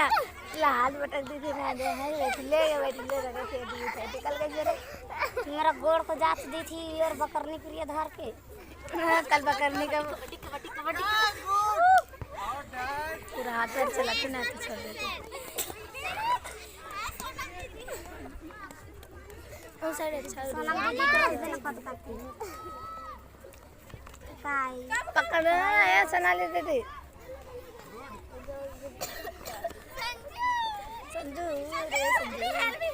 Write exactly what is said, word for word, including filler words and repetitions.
लाल बटक दी थी ना, दे है, बैठ ले, बैठ ले, लगा के दी थी, निकल गई मेरे। मेरा गोड़ को जात दी थी और बकरनी प्रिय धार के। हाँ, कल बकरनी का पूरा हाथ पैर चलाते ना, तो छोड़ देते। उस side अच्छा हो रहा है। पकड़, ए, सोनाली दीदी। संजू, रे संजू।